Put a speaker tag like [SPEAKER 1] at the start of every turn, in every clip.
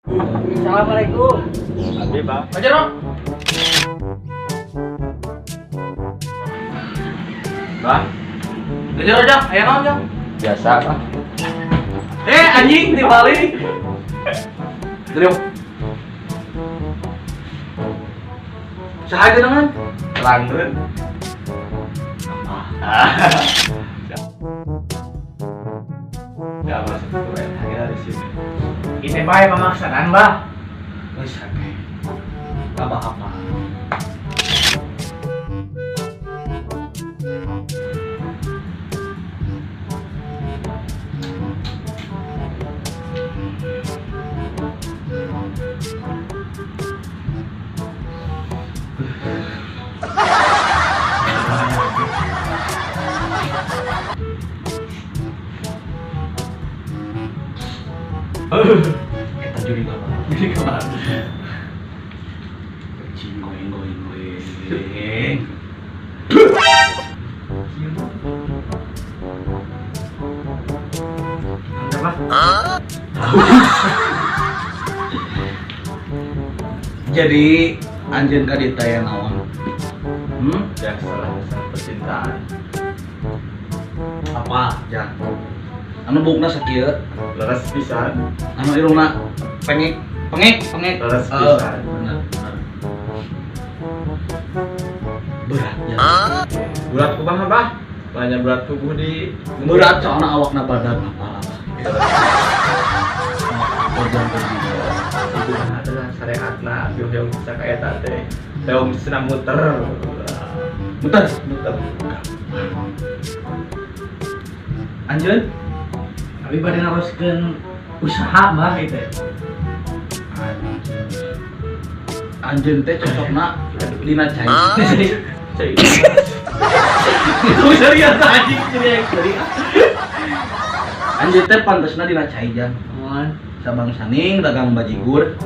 [SPEAKER 1] Assalamualaikum.
[SPEAKER 2] Abi, Bang.
[SPEAKER 1] Aja, Rob.
[SPEAKER 2] Bang.
[SPEAKER 1] Aja, Rob, aya naon, Jang?
[SPEAKER 2] Biasa, Bang.
[SPEAKER 1] Anjing dibalik. Terus. Saha dengan?
[SPEAKER 2] Langren. Ya masuk ke dari sini.
[SPEAKER 3] Kita bae pemaksaan, Bah.
[SPEAKER 1] Geus hake. Apa-apa. Eta juri apa? Juri apa? Cing goeng goeng goeng.
[SPEAKER 3] Apa?
[SPEAKER 1] Jadi anjeun ka dieu teh naon?
[SPEAKER 2] Ya salah percintaan.
[SPEAKER 1] Apa? Ja. Anu bukna sakieu,
[SPEAKER 2] leres pisan.
[SPEAKER 1] Anu irungna pengek, pengek, pengek.
[SPEAKER 2] Leres pisan.
[SPEAKER 1] Bener, bener. Berat ya.
[SPEAKER 2] Berat kumaha, Bah? Banyak berat tubuh di
[SPEAKER 1] berat soalna awakna badan apa. Wajan pergi.
[SPEAKER 2] Ibu adalah syariatna hoyong bisa ka eta teh. Hoyong senam muter.
[SPEAKER 1] Muter,
[SPEAKER 2] muter.
[SPEAKER 1] Anjeun?
[SPEAKER 3] Abi bade naroskeun usaha, Bah, ieu teh.
[SPEAKER 1] Anjeun teh cocokna dina cai.
[SPEAKER 2] Cai.
[SPEAKER 1] Itu serius anjing, serius. Anjeun teh pantesna dina cai jang.
[SPEAKER 3] Muan.
[SPEAKER 1] Sabang saning dagang bajigur.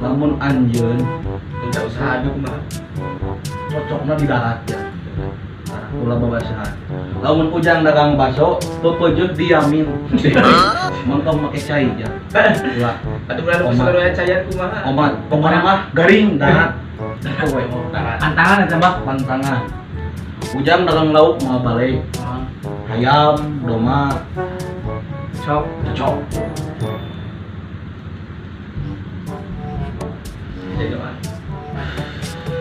[SPEAKER 1] Lamun anjeun
[SPEAKER 2] minta usaha anu kumaha?
[SPEAKER 1] Cocokna di darat ya. Ulah babasahan. Lamun ujang dagang baso, pepejeut diamin. Mun tong make cai ja. Ulah.
[SPEAKER 2] Atuh ulah nu saluran caian kumaha?
[SPEAKER 1] Omat, pokona mah garing darat.
[SPEAKER 3] Kowe darat. Pantangan eta, Bah,
[SPEAKER 1] pantangan. Ujang dagang lauk moal balik. Hayam, domba,
[SPEAKER 3] cok,
[SPEAKER 1] cok.
[SPEAKER 2] Jadi mah.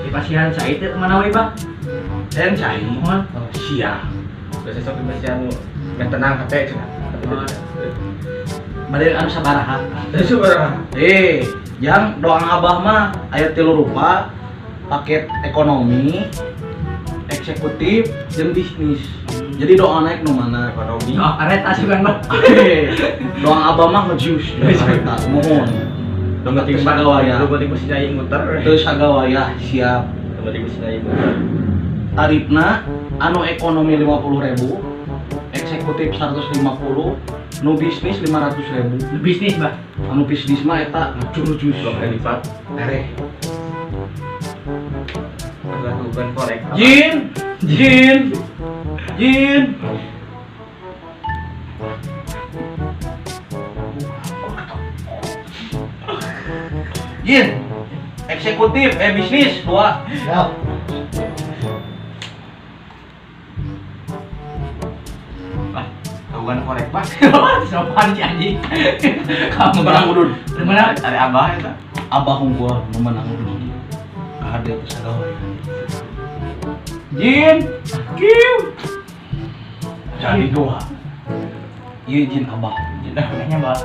[SPEAKER 3] Di pasihan cai teh mana we, Bah?
[SPEAKER 1] Dan cai.
[SPEAKER 3] Muan.
[SPEAKER 1] Oh, siap.
[SPEAKER 2] Biasa sok di pasihan nu meh tenang hate cenah.
[SPEAKER 1] Bade anu sabaraha?
[SPEAKER 2] Sabaraha?
[SPEAKER 1] Yang doang abah mah aya tilu rupa, paket ekonomi, eksekutif, jeung bisnis. Jadi doa naik nu mana
[SPEAKER 2] ekonomi?
[SPEAKER 3] Oh, kareta sih kan, Bah.
[SPEAKER 1] Doang abah mah ngejus kareta, mohon.
[SPEAKER 2] Dong penting
[SPEAKER 1] sagawaya.
[SPEAKER 2] Dong penting mesti nyai muter.
[SPEAKER 1] Teu sagawaya siap.
[SPEAKER 2] Dong penting mesti nyai muter.
[SPEAKER 1] Tarifna anu ekonomi 50.000, eksekutif 150, nu bisnis 500.000.
[SPEAKER 3] Nu bisnis, Bah.
[SPEAKER 1] Anu bisnis mah eta ngejurujus.
[SPEAKER 2] Dua kali lipat.
[SPEAKER 1] Ereh.
[SPEAKER 2] Lakukan korek.
[SPEAKER 1] Jin, jin, jin. Jin, eksekutif, bisnis dua.
[SPEAKER 4] Ya.
[SPEAKER 2] Bah, kawan korek, Bah.
[SPEAKER 3] Sopan si anjing. Kamu
[SPEAKER 1] menang udun.
[SPEAKER 3] Menang.
[SPEAKER 2] Ada abah eta.
[SPEAKER 1] Abah unggul, menang udun. Kahade teh sagawaya. Jin, kiu. Jadi dua. Ieu jin abah.
[SPEAKER 3] Jin abahnya, Bah.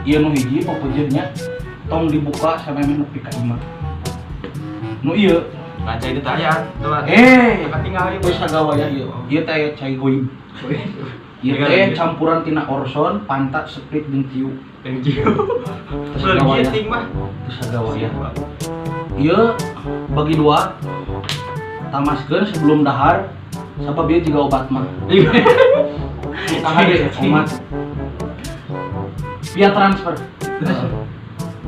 [SPEAKER 1] Ieu nu hiji pepejeutnya tong dibuka sampai nepi ka imah. Nu ieu
[SPEAKER 2] ngaca itu taya, teman. Tinggal ieu
[SPEAKER 1] geus sagawaya ieu. Ieu teh aya cai goib. Ieu teh campuran tina orson, pantat, sprit jeung ciu.
[SPEAKER 2] Jeung ciu. Sagawaya mah.
[SPEAKER 1] Sagawaya. Ieu bagi dua. Tamaskeun sebelum dahar, sabab ieu juga obat mah. Kahade omat. Via transfer.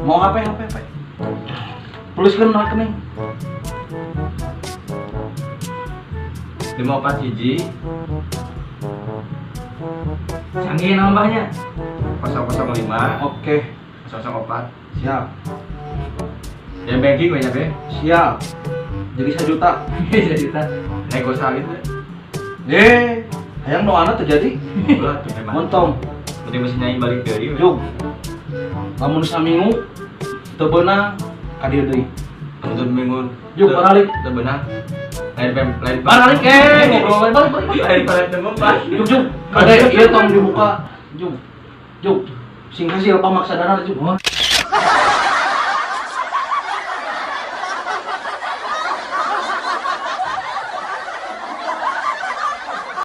[SPEAKER 1] Mau HP HP HP. Tuliskeun rekening.
[SPEAKER 2] 541.
[SPEAKER 3] Canggih nambahnya.
[SPEAKER 2] 005.
[SPEAKER 1] Oke. Oke,
[SPEAKER 2] 004.
[SPEAKER 1] Siap.
[SPEAKER 2] Yang banking we nya be.
[SPEAKER 1] Siap. Jadi 1 juta.
[SPEAKER 3] Juta.
[SPEAKER 2] Nego gitu.
[SPEAKER 1] Eh, hayang doana terjadi.
[SPEAKER 2] Ulah tuh memang.
[SPEAKER 1] Montong.
[SPEAKER 2] Penting mesti nyanyi balik deui we.
[SPEAKER 1] Jug. Lamun saminggu teu beunang, ka dieu deui.
[SPEAKER 2] Anu teu minggu.
[SPEAKER 1] Jug, baralik.
[SPEAKER 2] Teu beunang. Lain pem lain.
[SPEAKER 1] Baralik eh, ngobrol we, balik balik.
[SPEAKER 2] Lain palet teu mempan.
[SPEAKER 1] Jug jug. Kade ieu tong dibuka. Jug. Jug. Sing hasil pamaksadana, jug.
[SPEAKER 3] Oh.